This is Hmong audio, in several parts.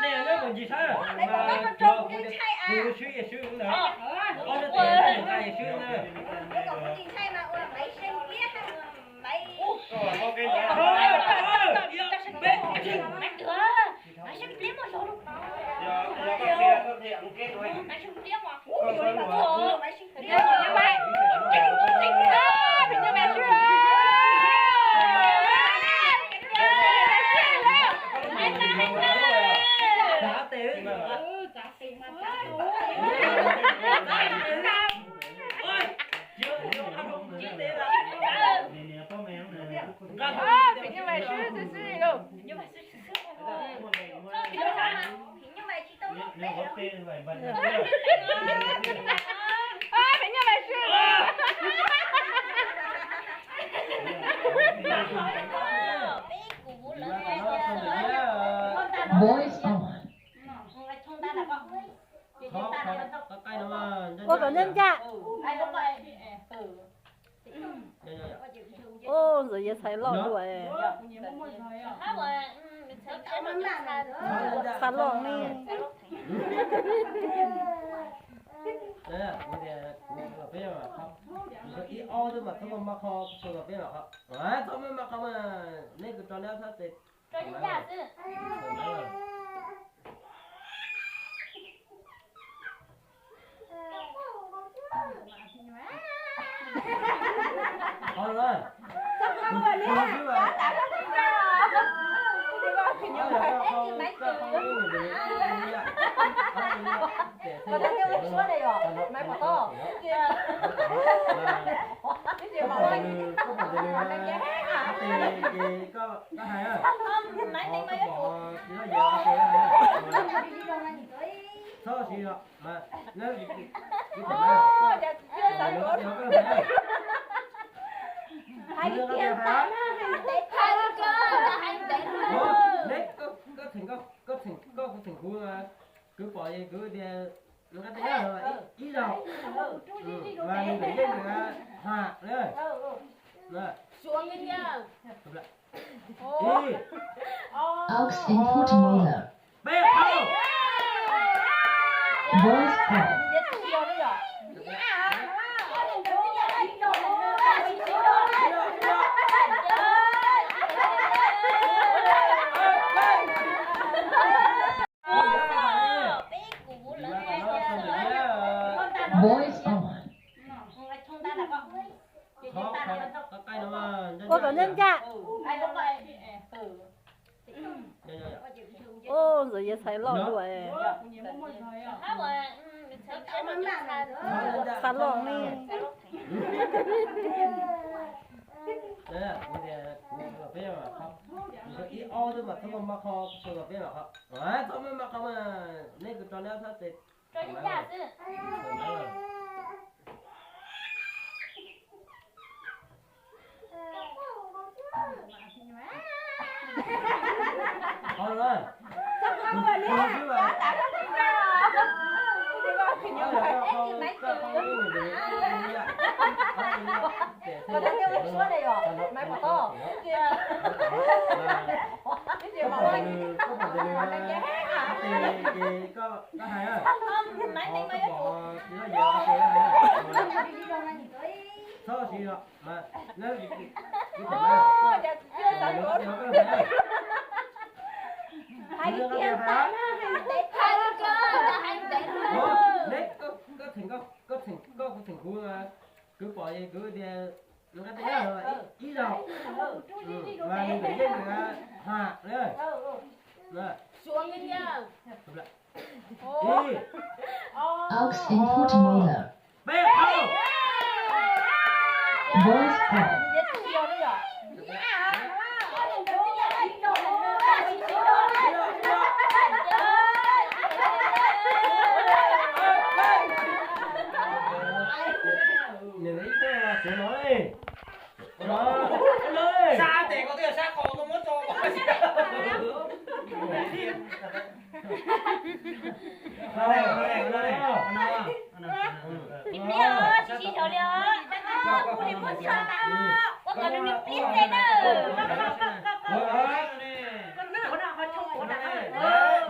Nej yog nyob kom ntsis sab, mas cov kuv swb yog swb ntawd, ob sab tes nqa yog swb ntawd. Boys on. Ua kom ncaj ncaj. Ntxawm Yawg Txhais Loj dua. Txhais Loj ne. Ib ob tug mas txhob maj maj qho, txhob maj maj qho, nej kuv tso neb ob sab tes. Koj txheem koj, kuv txheem kuv, kuv pom es kuv tias nqa tes ib zaug, mas nws ntawm yeej nws ha na. Aux in Putin Miller. Boys Club. Boys on. Ua kom ncaj ncaj. Ntxawm Yawg Txhais Loj dua. Txhais Loj ne. Ib ob tug mas txhob maj maj qho, txhob maj maj qho, nej kuv tso neb ob sab tes. Koj txheem koj, kuv txheem kuv, kuv pom es kuv tias nqa tes ib zaug, mas nws ntawm yeej nws ha na. Aux in Putin Miller. Boys Club. Ib pliag os, tsis sib zog li os. Ua kom nws pliag tes na.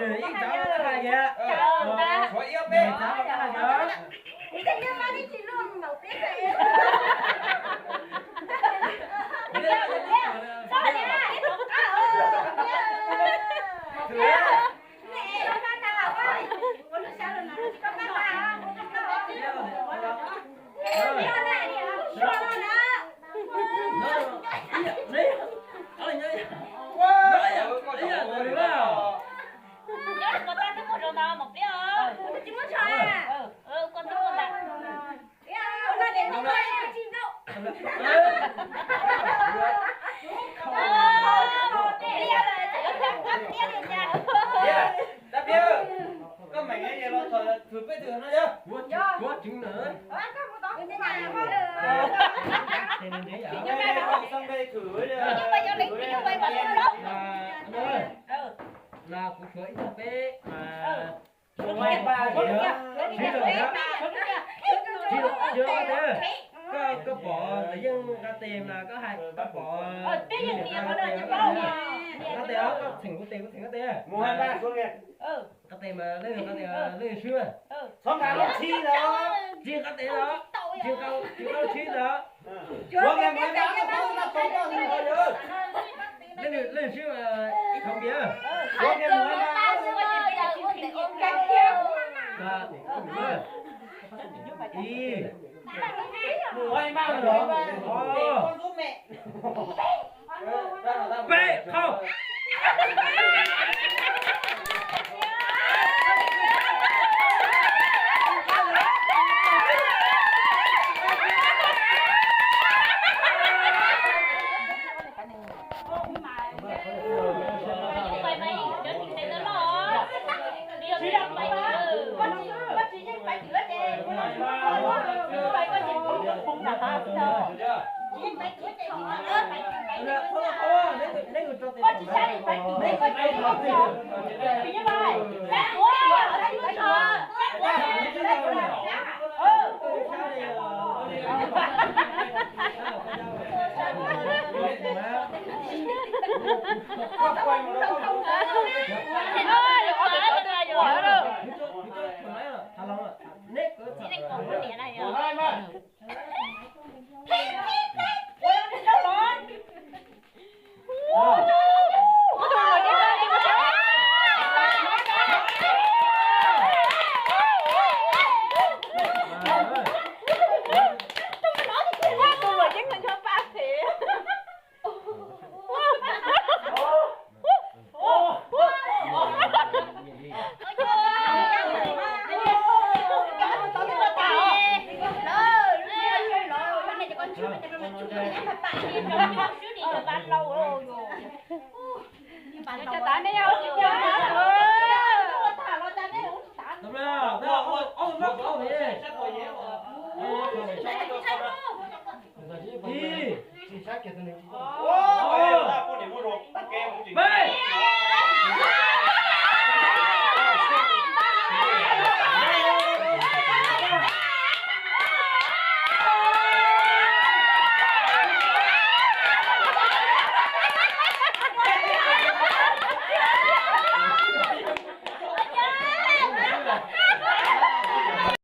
Nws ib tsav los hais tias, tshuav ib ob peb tsav los hais tias. Nyob rau koj tab twb muaj zog ntawd mos pliab os. Tsis muaj zog. Koj twb muaj ntawd. Dab Piab, koj meem los thov thwm peb tug no yog. Los kuv suav ib tug peb mas. Koj pom yeej nqa tes mas koj hais koj pom. Nqa tes os, koj txheem kuv tes kuv txheem koj tes. Nqa tes mas leej nqa tes leej swb. Tsis nqa tes los, tsis nqa, tsis nqa lub tshib ntawd. Leej swb mas ib thov npias. Ib, ob, peb, qaug. Ib,